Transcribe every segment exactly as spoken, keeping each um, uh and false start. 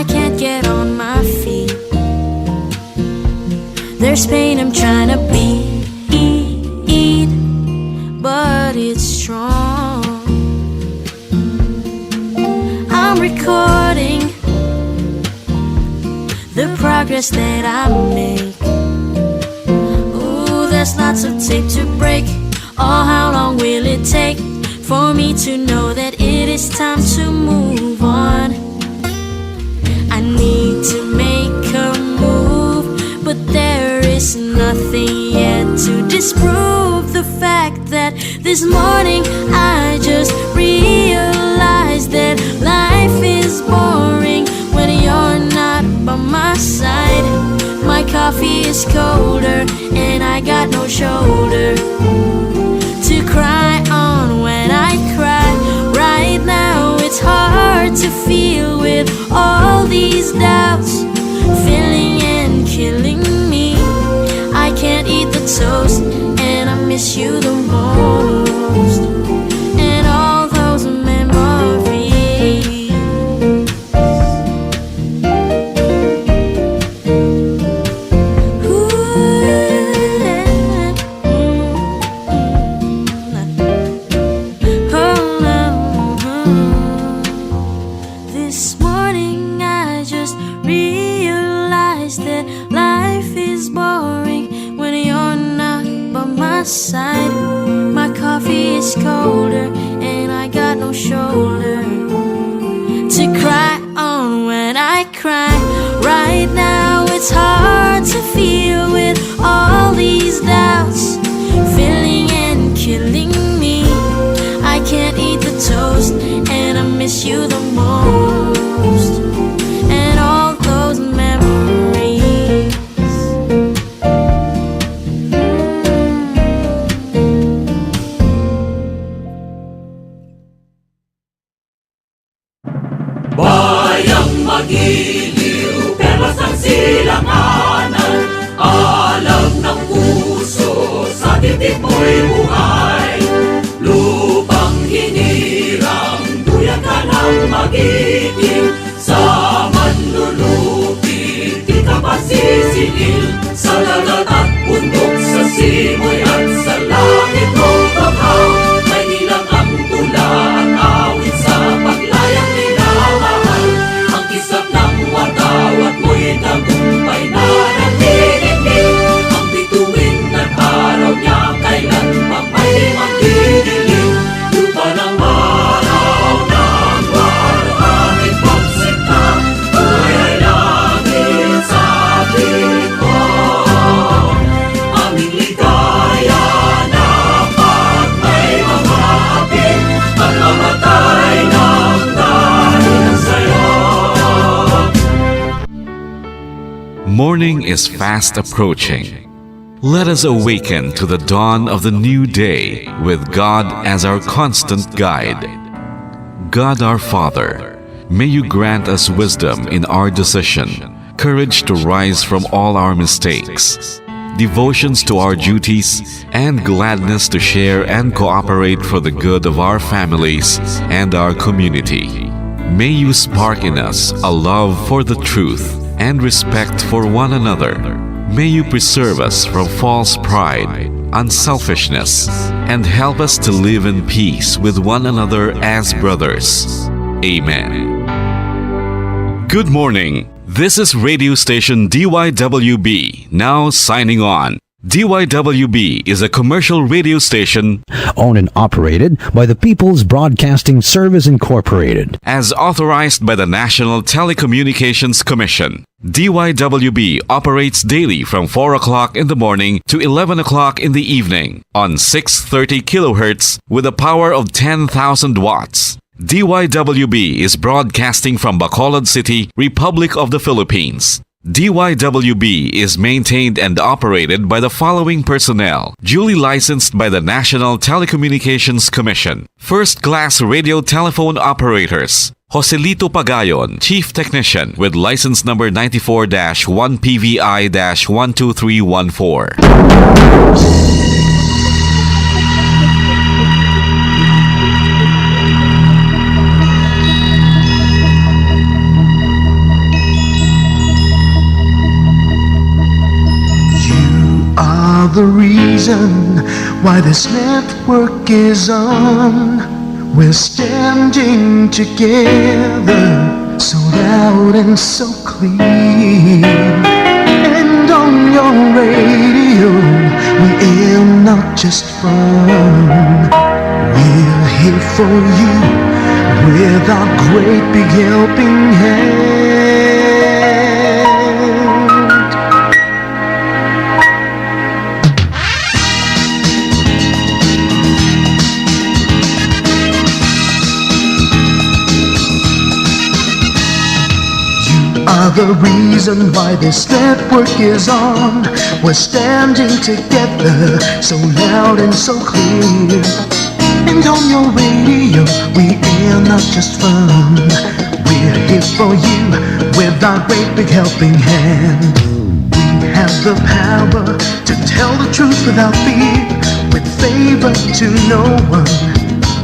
I can't get on my feet. There's pain I'm trying to beat, but it's strong. I'm recording the progress that I make. Ooh, there's lots of tape to break. Oh, how long will it take for me to know that it is time to move on? I need to make a move, but there is nothing yet to disprove the fact that this morning I just realized that life is boring when you're not by my side. My coffee is colder and I got no shoulder to cry on when I cry. Right now it's hard to feel with all these doubts filling and killing me. I can't eat the toast and I miss you the most. And all those memories. This morning I just realized that life is boring when you're not by my side. My coffee is colder and I got no shoulder to cry on when I cry. Right now it's hard to feel with all these doubts filling and killing me. I can't eat the toast and I miss you the most. And all those memories. Bayang magiliw, perlas ang silanganan, alam ng puso, sa titik mo'y buhay. Lupang hinirang, duyan ka ng magiting, sa manlulupi, di ka pasisiil, sa dagat at bundok, sa simoy at sa langit mong bughaw. May ilang ang tula at awit sa paglayang minamahal. Ang kisap ng watawat mo'y tagumpay na nanginginig. Ang bituin at araw niya kailan pa may magdidilim. Lupa ng araw ng waluhangin pagsinta, buhay langit sa tingko. Aming ligaya na pag may mga hapit, pagkamatay ng dahil sa'yo. Morning is fast approaching. Let us awaken to the dawn of the new day with God as our constant guide. God our Father, may you grant us wisdom in our decision, courage to rise from all our mistakes, devotions to our duties, and gladness to share and cooperate for the good of our families and our community. May you spark in us a love for the truth and respect for one another. May you preserve us from false pride, unselfishness, and help us to live in peace with one another as brothers. Amen. Good morning. This is radio station D Y W B, now signing on. D Y W B is a commercial radio station owned and operated by the People's Broadcasting Service Incorporated. As authorized by the National Telecommunications Commission. D Y W B operates daily from four o'clock in the morning to eleven o'clock in the evening on six thirty kilohertz with a power of ten thousand watts. D Y W B is broadcasting from Bacolod City, Republic of the Philippines. D Y W B is maintained and operated by the following personnel, duly licensed by the National Telecommunications Commission. First-class radio telephone operators, Joselito Pagayon, Chief Technician, with license number ninety-four dash one P V I dash one two three one four. The reason why this network is on. We're standing together, so loud and so clear. And on your radio, we air not just fun. We're here for you with our great big helping hand. You are the reason why this network is on. We're standing together, so loud and so clear. And on your radio, we air not just fun. We're here for you with our great big helping hand. We have the power to tell the truth without fear, with favor to no one.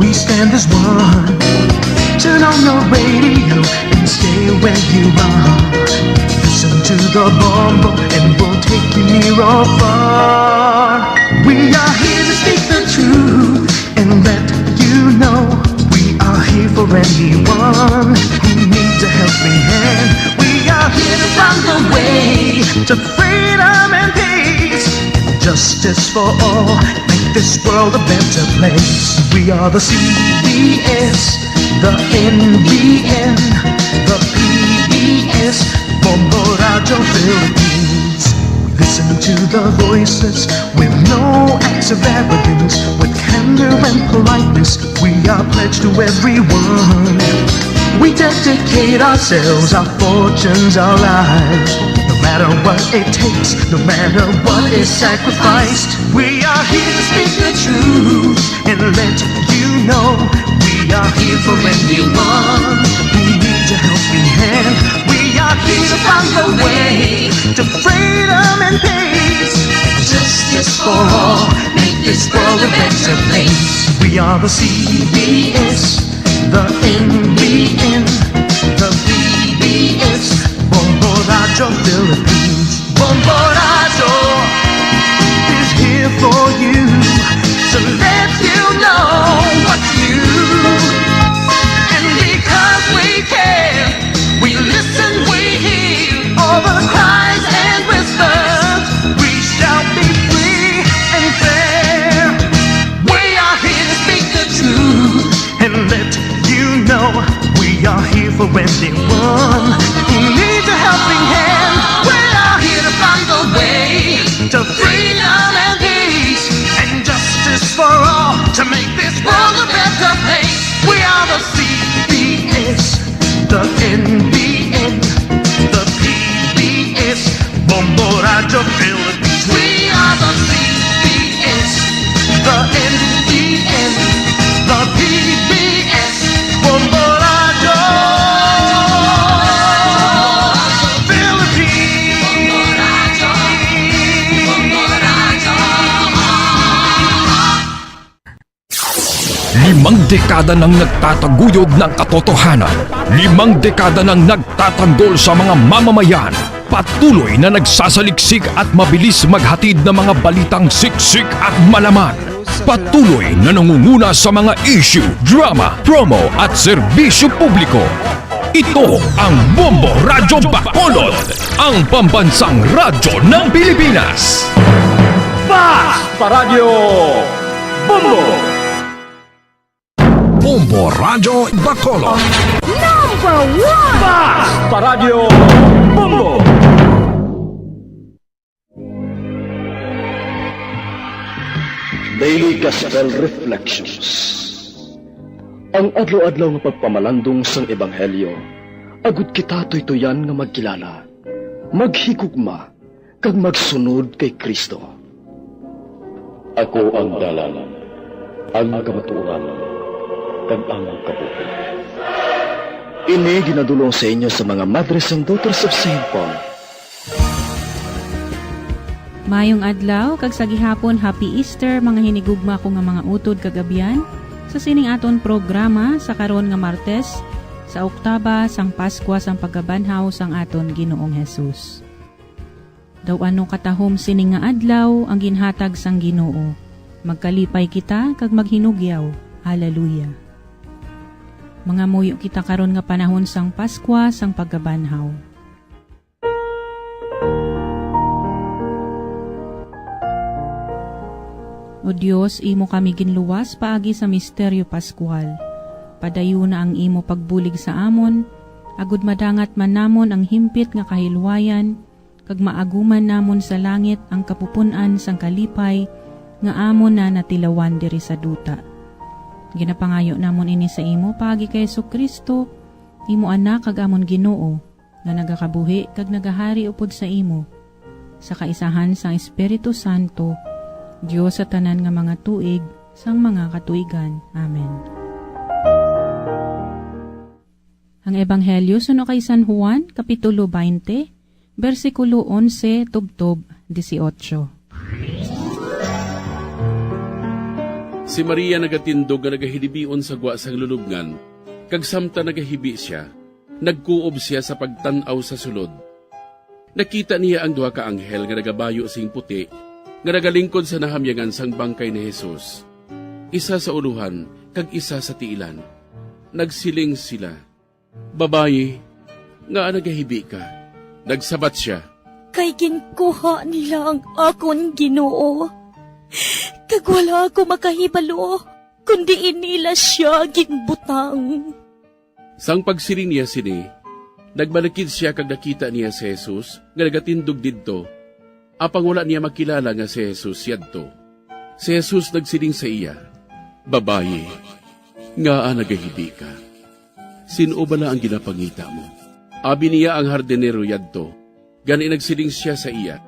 We stand as one. Turn on your radio and stay where you are. Listen to the Bombo and we'll take you near or far. We are here to speak the truth and let you know we are here for anyone who needs a helping hand. We are here to find a way to freedom and peace, justice for all, make this world a better place. We are the C B S, the N B N, the P B S, Bombo Radio Philippines. Listen to the voices with no acts of arrogance, with candor and politeness. We are pledged to everyone. We dedicate ourselves, our fortunes, our lives. No matter what it takes, no matter what is sacrificed, we are here to speak the truth and let you know we are here for anyone who needs a helping hand. We are here to find a way to freedom and peace. Justice for all, make this world a better place. We are the C B S, the N B N, the P B S, Bombo Radio Philippines. Bombo Radio is here for you to let you know what's new. And because we care, we listen, we hear all the cries and whispers. We shall be free and fair. We are here to speak the truth and let you know we are here for anyone who needs a helping hand. We are here to find a way to freedom and peace and justice for all, to make this world a better place. We are the C B S, the N B N, the P B S, Bombo Radio Philippines. We are the C B S, the N B N, the P B S, Bombo Radio Philippines. Limang dekada nang nagtataguyod ng katotohanan. Limang dekada nang nagtatanggol sa mga mamamayan. Patuloy na nagsasaliksik at mabilis maghatid ng mga balitang siksik at malaman. Patuloy na nangunguna sa mga issue, drama, promo at serbisyo publiko. Ito ang Bombo Radyo Bacolod, ang pambansang radyo ng Pilipinas. Bas Paradyo Bombo! Bombo Radyo Bacolod. Number one! Bas Paradyo Bombo! Daily Gospel Reflections. Ang adlaw-adlaw nga pagpamalandong sang ebanghelyo, agud kita tuytuyan nga magkilala, maghigugma, kag magsunod kay Cristo. Ako ang dalan, ang kamatuoran, kag ang kabuhi. Ini ginadul-ong sa inyo sa mga Madres and Daughters of Saint Paul. Mayong adlaw, kag sa gihapon, Happy Easter, mga hinigugma ko nga mga utod kag abyan. Sa sining aton programa sa karon nga Martes, sa oktaba sang Paskwa sang pagkabanhaw sang aton Ginoong Jesus. Daw ano katahom sini nga adlaw ang ginhatag sang Ginoo. Magkalipay kita kag maghinugyaw. Hallelujah. Mangamuyo kita karon nga panahon sang Paskwa sang pagkabanhaw. O Dios, imo kami ginluwas paagi sa misteryo Paskwal. Padayuna ang imo pagbulig sa amon, agud madangat man namon ang himpit nga kahilwayan, kag maaguman namon sa langit ang kapupun-an sang kalipay nga amon na natilawan diri sa duta. Ginapangayo namon ini sa imo paagi kay Jesu-Cristo, imo Anak kag amon Ginoo, nga nagakabuhi kag nagahari upod sa imo, sa kaisahan sang Espiritu Santo, Dios sa tanan nga mga tuig sang mga katuigan. Amen. Ang Ebanghelyo suno kay San Juan, Kapitulo twenty, bersikulo onse tubtob dieciocho. Si Maria nagatindog nga nagahilibion sa gwa sang lulubngan, kag samtang nagahibi sia, nagkuob sia sa pagtan-aw sa sulod. Nakita niya ang duha ka anghel nga nagabayo sing puti, nga nagalingkod sa nahamyangan sang bangkay ni Jesus, isa sa ulohan kag isa sa tiilan. Nagsiling sila, "Babayi, ngaa nagahibi ka?" Nagsabat sia, "Kay ginkuha nila ang akon Ginoo, kag wala ako makahibalo kon diin nila sia ginbutang." Sang pagsiling niya sini, nagbalikid sia kag nakita niya si Jesus nga nagatindog didto, apang wala niya makilala nga si Jesus yadto. Si Jesus nagsiling sa iya, "Babayi, ngaa nagahibi ka? Sin-o bala ang ginapangita mo?" Abi niya ang hardinero yadto, gani nagsiling sia sa iya,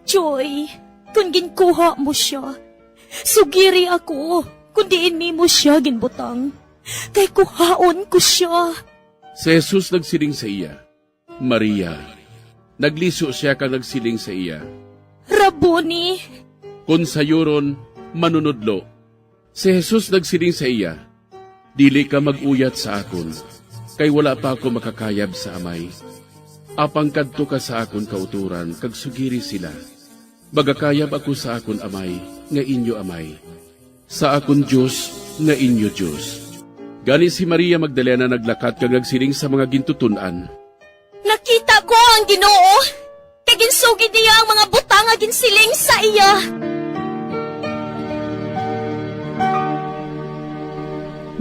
"Tyoy, kon ginkuha mo sia, sugiri ako kon diin nimo sia ginbutang, kay kuhaon ko sia." Si Jesus nagsiling sa iya, "Maria." Nagliso sia kag nagsiling sa iya, "Rabboni!" Kon sayuron, Manunodlo. Si Jesus nagsiling sa iya, "Dili ka mag-uyat sa akon, kay wala pa ako makakayab sa Amay. Apang kadto ka sa akon kautoran kag sugiri sila, 'Magakayab ako sa akon Amay nga inyo Amay, sa akon Dios nga inyo Dios.'" Gani si Maria Magdalena naglakat kag nagsiling sa mga gintuton-an, "Nakita ko ang Ginoo, kag ginsugid niya ang mga butang nga ginsiling sa iya."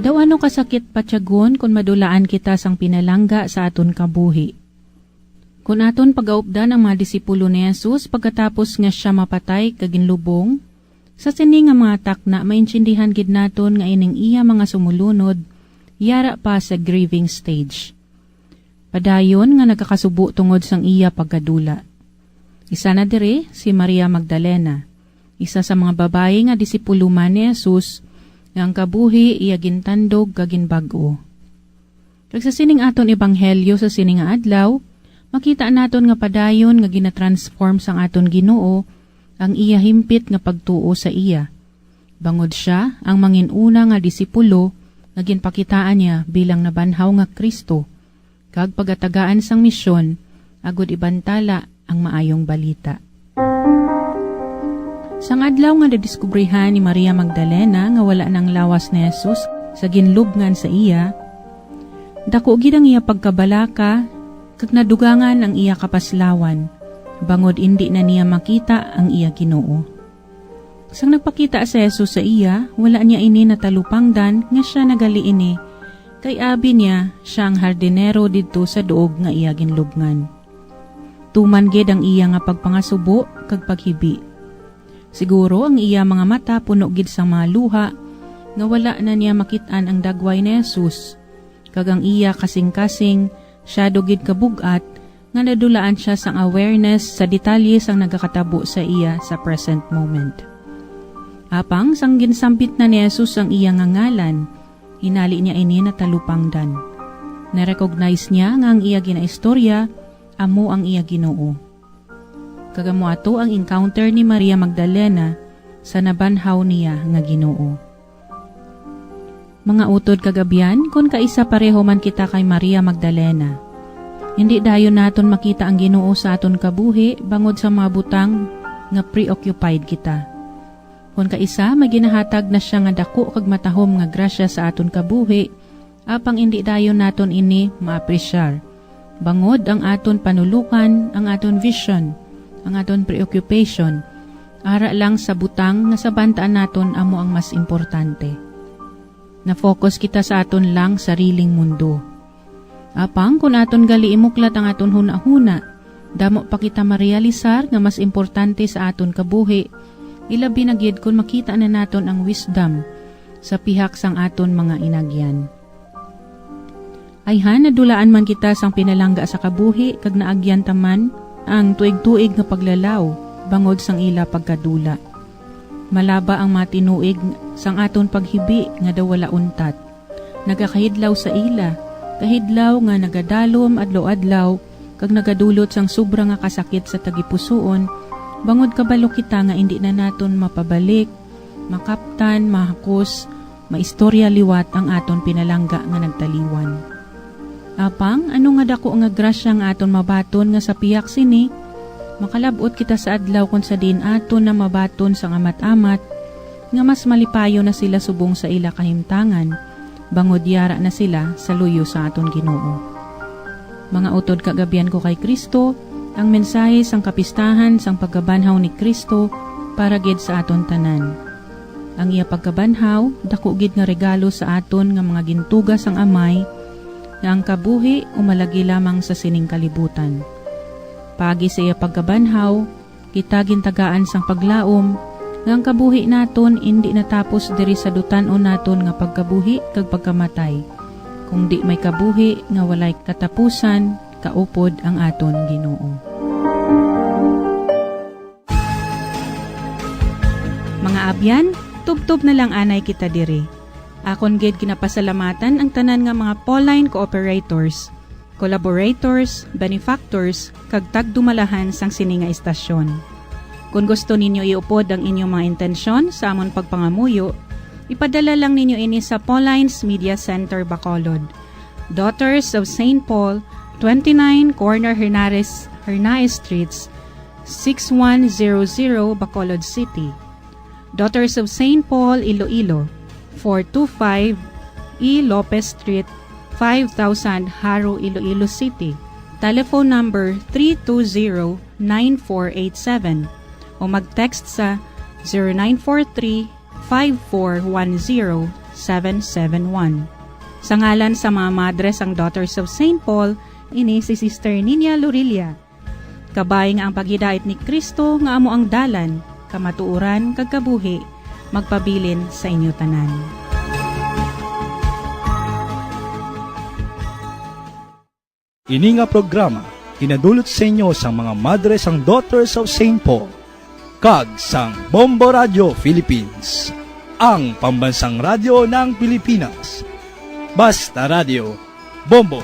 Daw ano kasakit patyagon kon madulaan kita sang pinalangga sa aton kabuhi. Kon aton pagaupdan ang mga disipulo ni Jesus pagkatapos nga sia mapatay kag ginlubong, sa sini nga mga takna maintindihan gid naton nga ining iya mga sumulunod yara pa sa grieving stage. Padayon nga nagakasubo tungod sang iya pagkadula. Isa na diri si Maria Magdalena, isa sa mga babayi nga disipulo man ni Jesus, nga ang kabuhi iya gintandog kag ginbag-o. Kag sa sining aton ebanghelyo sa sini nga adlaw, makita naton nga padayon nga ginatransform sang aton Ginoo ang iya himpit nga pagtuo sa iya, bangod sia ang mangin-una nga disipulo nga ginpakitaan niya bilang nabanhaw nga Cristo, kag pagatagaan sang misyon agud ibantala ang Maayong Balita. Sang adlaw nga nadiskubrihan ni Maria Magdalena nga wala na ang lawas ni Jesus sa ginlubngan sa iya, dako gid ang iya pagkabalaka kag nadugangan ang iya kapaslawan, bangod indi na niya makita ang iya Ginoo. Sang nagpakita si Jesus sa iya, wala niya ini natalupangdan nga sia na gali ini, kay abi niya sia ang hardinero didto sa duog nga iya ginlubngan. Tuman gid ang iya nga pagpangasubo kag paghibi. Siguro ang iya mga mata puno gid sang mga luha nga wala na niya makit-an ang dagway ni Jesus, kag ang iya kasing-kasing masyado gid kabug-at nga nadulaan sia sang awareness sa detalye sang nagakatabo sa iya sa present moment. Apang sang ginsambit na ni Jesus ang iya nga ngalan, hinali niya ini natalupangdan. Na-recognize niya nga ang iya ginaistorya amo ang iya Ginoo. Kag amo ato ang encounter ni Maria Magdalena sa nabanhaw niya nga Ginoo. Mga utod kag abyan, kon kaisa pareho man kita kay Maria Magdalena, Hindi dayon naton makita ang Ginoo sa aton kabuhi bangod sa mga butang nga preoccupied kita. Kon kaisa, may ginahatag na sia nga daku kag matahom nga grasya sa aton kabuhi, apang indi dayon naton ini maapresyar. Bangod ang aton panulokan, ang aton vision, ang aton preoccupation, ara lang sa butang nga sa bantaan naton amo ang mas importante. Na-focus kita sa aton lang sariling mundo. Apang kon aton gali imuklat ang aton hunahuna, damo pa kita marealisar nga mas importante sa aton kabuhi, ilabi na gid kon makita na naton ang wisdom sa pihak sang aton mga inagyan. Ayhan, nadulaan man kita sang pinalangga sa kabuhi, kag naagyan ta man ang tuig-tuig nga paglalaw bangod sang ila pagkadula. Malaba ang mga tinuig sang aton paghibi nga daw wala untat. Nagakahidlaw sa ila, kahidlaw nga nagadalom adlaw-adlaw, kag nagadulot sang sobra nga kasakit sa tagipusoon, bangod kabalo kita nga indi na naton mapabalik, makaptan, mahakos, maistorya liwat ang aton pinalangga nga nagtaliwan. Apang, ano nga dako nga grasya nga aton mabaton nga sa pihak sini, makalab-ot kita sa adlaw kon sa diin aton na mabaton sang amat-amat nga mas malipayon na sila subong sa ila kahimtangan, bangod yara na sila sa luyo sa aton Ginoo. Mga utod kag abyan ko kay Cristo, ang mensahe sang kapistahan sang pagkabanhaw ni Cristo para gid sa aton tanan. Ang iya pagkabanhaw, dako gid nga regalo sa aton nga mga gintuga sang Amay, nga ang kabuhi umalagi lamang sa sining kalibutan. Paagi sa iya pagkabanhaw, kita gintagaan sang paglaom nga ang kabuhi naton indi natapos diri sa dutan-on naton nga pagkabuhi kag pagkamatay, kundi may kabuhi nga walay katapusan kaupod ang aton Ginoo. Mga abyan, tubtob na lang anay kita diri. Akon gid ginapasalamatan ang tanan nga mga Pauline cooperators, collaborators, benefactors, kag tagdumalahan sang sini nga istasyon. Kon gusto ninyo iupod ang inyong mga intensyon sa amon pagpangamuyo, ipadala lang ninyo ini sa Pauline's Media Center, Bacolod, Daughters of Saint Paul, twenty-nine Corner Hernares, Hernaez Streets, six one zero zero, Bacolod City. Daughters of Saint Paul, Iloilo, four two five E Lopez Street, five thousand, Jaro, Iloilo City. Telephone number three two zero nine four eight seven o mag-text sa zero nine four three five four one zero seven seven one. Sa ngalan sa mga madre sang Daughters of Saint Paul, ini si Sister Ninia Lorilla. Kabay nga ang paghidait ni Cristo nga amo ang dalan, kamatuoran, kag kabuhi, magpabilin sa inyo tanan. Ini nga programa ginadulot sa inyo sang mga madre sang Daughters of Saint Paul kag sang Bombo Radio Philippines, ang pambansang radyo ng Pilipinas. Basta Radio, Bombo